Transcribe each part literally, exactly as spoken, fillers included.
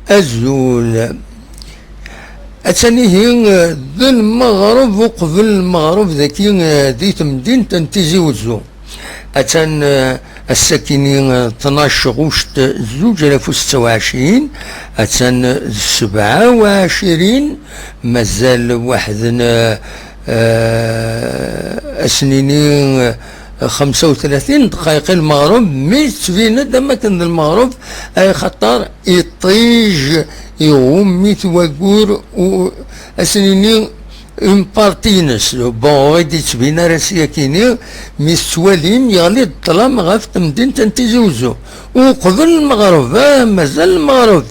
Azul. Atan ihi, eh, d lmeɣreb uqbel lmeɣreb dagi, eh, di temdint n Tizi Uzzu. Atan, eh, ass-akini, eh, tnac ɣuct zuǧ alaf u setta u ɛecrin, atan, eh, d sebɛa u ɛecrin, mazal waḥed n, eh, eh, ass-nini, eh, xemsa u tlatin dqayeq i lmeɣreb, mi tettbin-d am akken d lmeɣreb, ay xaṭer iṭij, iɣumm-it waggur, u-, ass-nini, une partie-ines. Bon, ur d-yettbin ara s yakini, mi tettwalim, yeɣli-d ṭṭlam ɣef temdint n Tizi Uzzu. Uqbel lmeɣreb, ah, mazal lmeɣreb.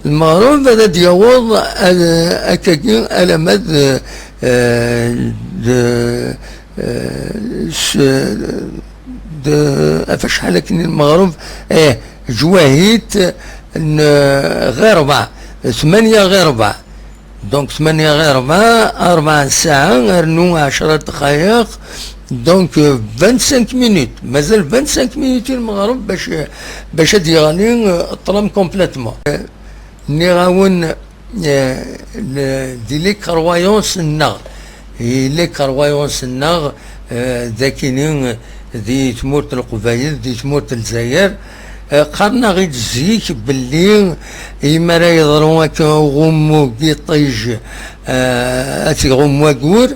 Lmeɣreb ad d-yaweḍ, ah, akkagi, alamma d, ah, d, ah, s-, d, ɣef acḥal akken lmeɣreb, eh, ǧwahit n, ah, ɣir ṛebɛ, tmanya ɣir ṛebɛ. Donc, tmanya ɣir ṛebɛ, ṛebɛ ssaɛa, rnu ɛecra dqayeq. Donc, euh, vingt-cinq minutes. Mazal vingt-cinq minutes i lmeɣreb bac, bac ad yeɣli, euh, ṭṭlam complètement. Euh, nniɣ-awen, euh, le, di les croyances-nneɣ. I les croyances-nneɣ, eh, d akini, eh, di tmurt n Leqbayel, di tmurt n Lezzayer, eh, qqaren-aɣ-id zik belli imi ara yeḍru akka uɣummu n yiṭij, eh, ad t-iɣumm waggur,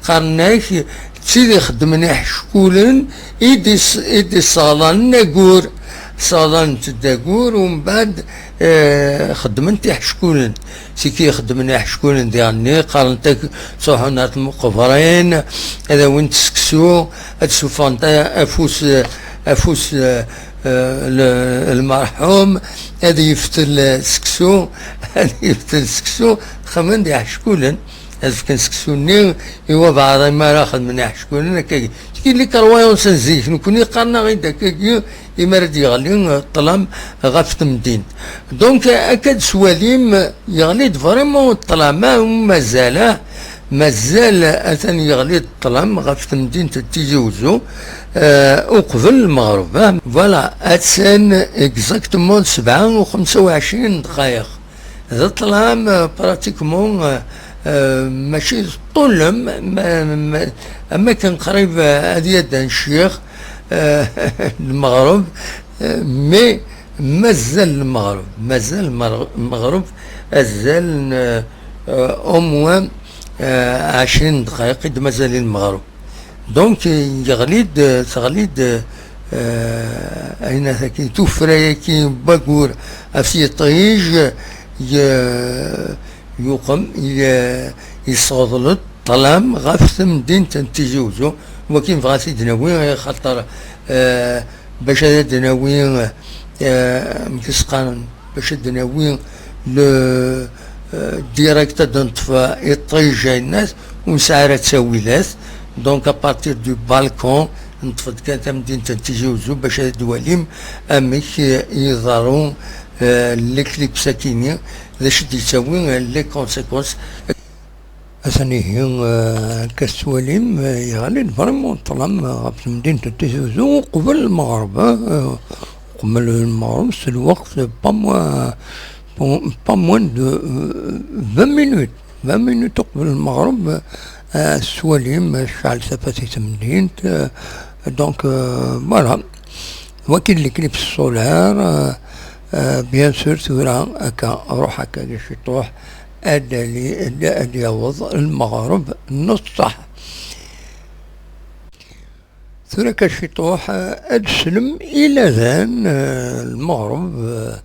qqaren-ak d tid ixeddmen iḥeckulen i d-is-, i d-isseɣḍalen aggur. Sseɣḍalent-d aggur, umbeɛd, eh, xeddment iḥeckulen. Tiki xeddmen iḥeckulen diɣenni, qqarent-ak, ttruḥun ar tmeqbrin, ad awint seksu, ad suffɣent a-, afus, afus, eh, eh, l-, lmerḥum, ad yeftel seksu, ad yeftel seksu, xedmen-d iḥeckulen. Ad fken seksu-nni i wabeɛḍ imi ara xedmen iḥeckulen akkagi. Tiki les croyances n zik, nekkni qqaren-aɣ-id akkagi imi ara d-yeɣli, eh, ṭṭlam ɣef temdint. Donc, akka d-swalim, yeɣli-d vraiment ṭṭlam, ah, mazal, ah, mazal atan yeɣli-d ṭṭlam ɣef temdint n Tizi Uzzu, eh, uqbel lmeɣreb, ah. Voilà, atan exactement sebɛa u xemsa u ɛecrin dqayeq. D ṭṭlam, euh, pratiquement, euh, euh, mačči d ṭṭulem, ma, ma, am akken qrib, euh, ad yaddan ccix, euh, lmeɣreb, euh, mais mazal lmeɣreb, mazal lmeɣ-, lmeɣreb, azal n, euh, euh, au moins, euh, ɛecrin dqayeq i d-mazal i lmeɣreb. Donc, yeɣli-d, teɣli-d, euh, ayen-agi, tuffra-agi n waggur ɣef yiṭij, ye-, yuqem, ye-, yesseɣḍel-d ṭṭlam ɣef temdint n Tizi Uzzu. Wagi nebɣa ad t-id-nawi, axaṭer, euh, bac ad d-nawi, euh, amek i s-qqaren, bac ad d-nawi le, euh, direct ad d-neṭṭef iṭij, ayen-nni ur nesɛi ara ttawilat. Donc, à partir du balcon, neṭṭef-d kan tamdint n Tizi Uzzu bac ad d-walim amek, euh, iḍerru, euh, l'éclipse-agi-nni, d acu d-yettawi, euh, les conséquences. Atan ihi, eh, akka tettwalim, eh, yeɣli-d vraiment ṭṭlam, eh, ɣef temdint n Tizi Uzzu uqbel lmeɣreb, eh, uqbel lmeɣreb s lweqt, eh, pas moins, pas, pas moins de, eh, vingt minutes, vingt minutes uqbel lmeɣreb, eh, tettwalim, eh, tecɛel tafat i temdint, eh, donc, eh, voilà. Wagi d l'éclipse solaire, eh, eh, bien sûr, tura akka, ruḥ akka di ciṭuḥ, ad d-, ad d-yaweḍ lmeɣreb n ṣṣeḥ. Tura akka ciṭuḥ, ad d-neslem i ladan, eh, lmeɣreb, eh,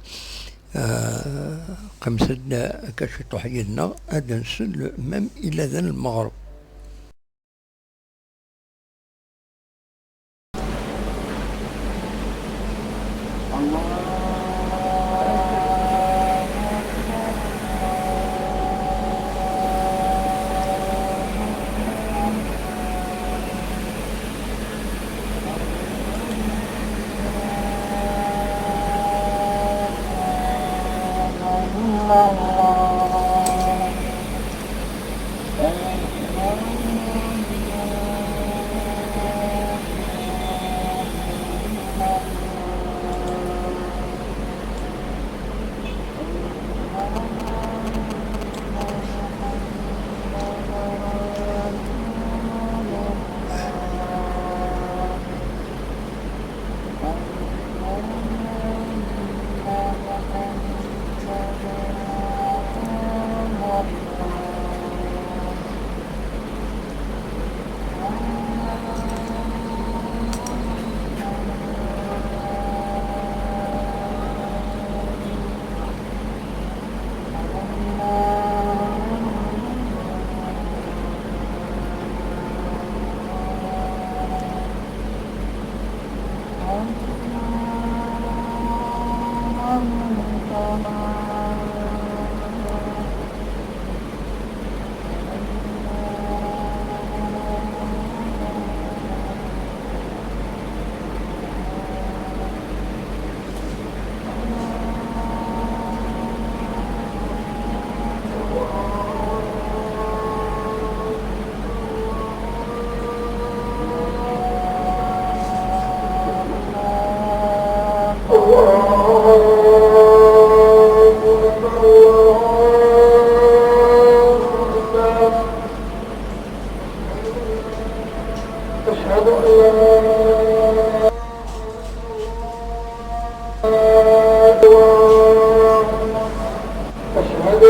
eh, qqimet-d akka ciṭuḥ yid-neɣ, ad d-nsel même i ladan lmeɣreb.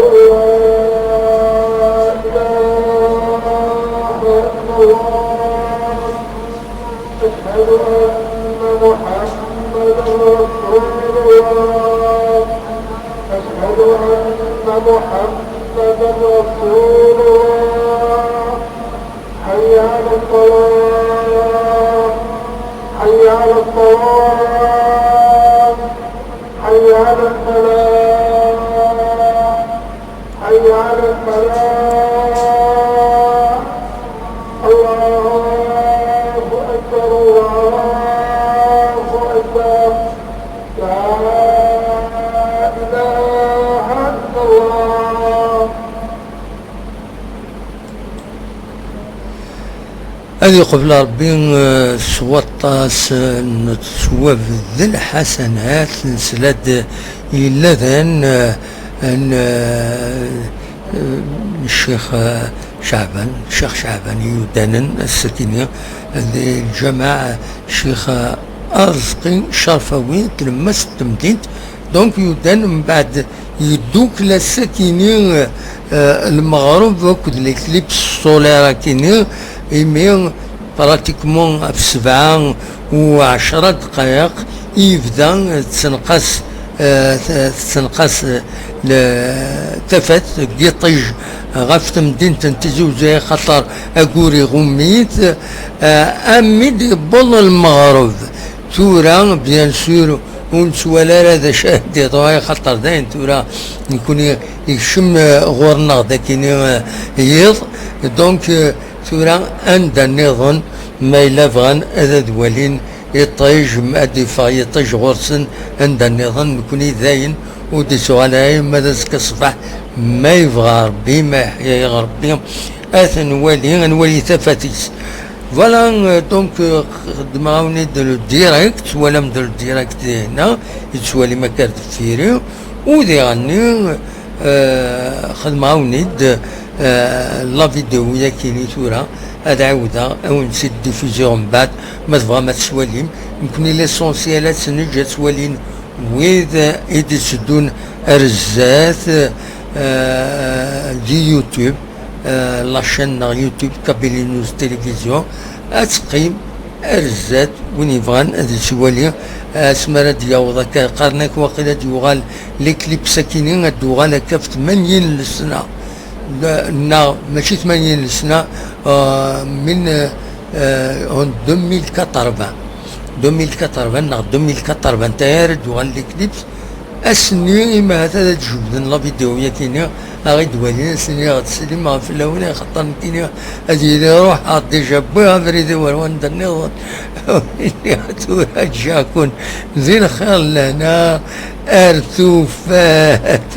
لا إله إلا الله. أشهد أن محمدا رسول الله. أشهد أن محمدا رسول الله. حي على الصلاة. حي على الصلاة. حي على الفلاح. حي على الفلاح. الله أكبر، الله أكبر. لا إله إلا الله. Ad yeqbel Ṛebbi, eh, s waṭas, eh, n ttwab d lḥasanat. Nesla-d yella dan, eh, n, eh, n Ccix, eh, Ceɛban, Ccix Ceɛban i yudanen ass-akini di lǧameɛ Ccix Arezqi Cerfawi, tlemmast n temdint. Donc yudan mbeɛd yeddukel ass-akini, eh, lmeɣreb akked l'éclipse solaire akini, imi pratiquement ɣef sebɛa u ɛecra ddqayeq i yebda tettenqas, eh, tettenqas, eh, le-, tafat deg yiṭij ɣef temdint n Tizi Uzzu, axaṭer agur iɣumm-it, eh, armi d-yewweḍ lmeɣreb. Tura, bien sûr, ur nettwali ara d acu ara d-yeḍru, axaṭer dayen tura nekni yekcem, eh, ɣur-neɣ dagi, eh, yiḍ. Donc, eh, tura anda nniḍen, ma yella bɣan ad, ad walin iṭij, ma ad d-yeffeɣ yiṭij ɣur-sen, anda nniḍen, nekni dayen ur d-ittuɣal ara, ma d azekka ṣṣbeḥ, ma yebɣa Ṛebbi, ma yeḥya-yaɣ Ṛebbi, ad t-nwali, ad nwali tafat-is. Voilà, euh, donc, euh, xedmeɣ-awen-id le direct, twalam-d le direct dinna, yettwalim akka ar deffir-i, u diɣenni, euh, xedmeɣ-awen-id, euh, la vidéo-yagi-ni tura, ad ɛiwdeɣ, ad wen-tt-id-diffusiɣ mbeɛd, ma tebɣam ad tt-twalim. Nekni l'essentiel ad tt-neǧǧ ad tt-walin wid i d-itteddun ar zdat, euh, di YouTube. Euh, la chaîne neɣ YouTube Kabylie News Télévision, ad teqqim ar zdat, win yebɣan ad tt-iwali. Asmi ara d-yaweḍ akka, qqaren-ak waqil ad d-yuɣal l'éclipse akini, ad d-uɣal akka ɣef tmanyin n lesna. La-, neɣ mačči tmanyin n lesna, euh, min, euh, en deux mille quatre-vingts. Deux mille quatre-vingts neɣ deux mille quatre-vingt-un ara d-uɣal l'éclipse. Ass-nni, imahat ad d-jebden la vidéo-yagi-ni, ad ɣ-id-walin, ass-nni ad slimeɣ fell-awen, axaṭer nekkini ad yili ruḥeɣ déjà, wwiɣ abrid-iw ar wanda nniḍen. Tura ǧǧiɣ-ken di lxir, lehna, ar tufat.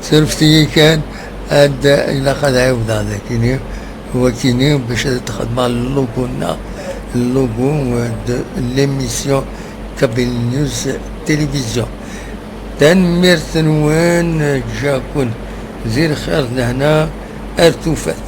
Surfet-iyi kan, ad ilaq ad ɛiwdeɣ dagi-ni. Wakini bac ad d-xedmeɣ le logo-nneɣ, le logo, euh, de l'émission Kabylie News Télévision. Tanemmirt-nwen, ǧǧiɣ-ken di lxir d lehna, ar tufat.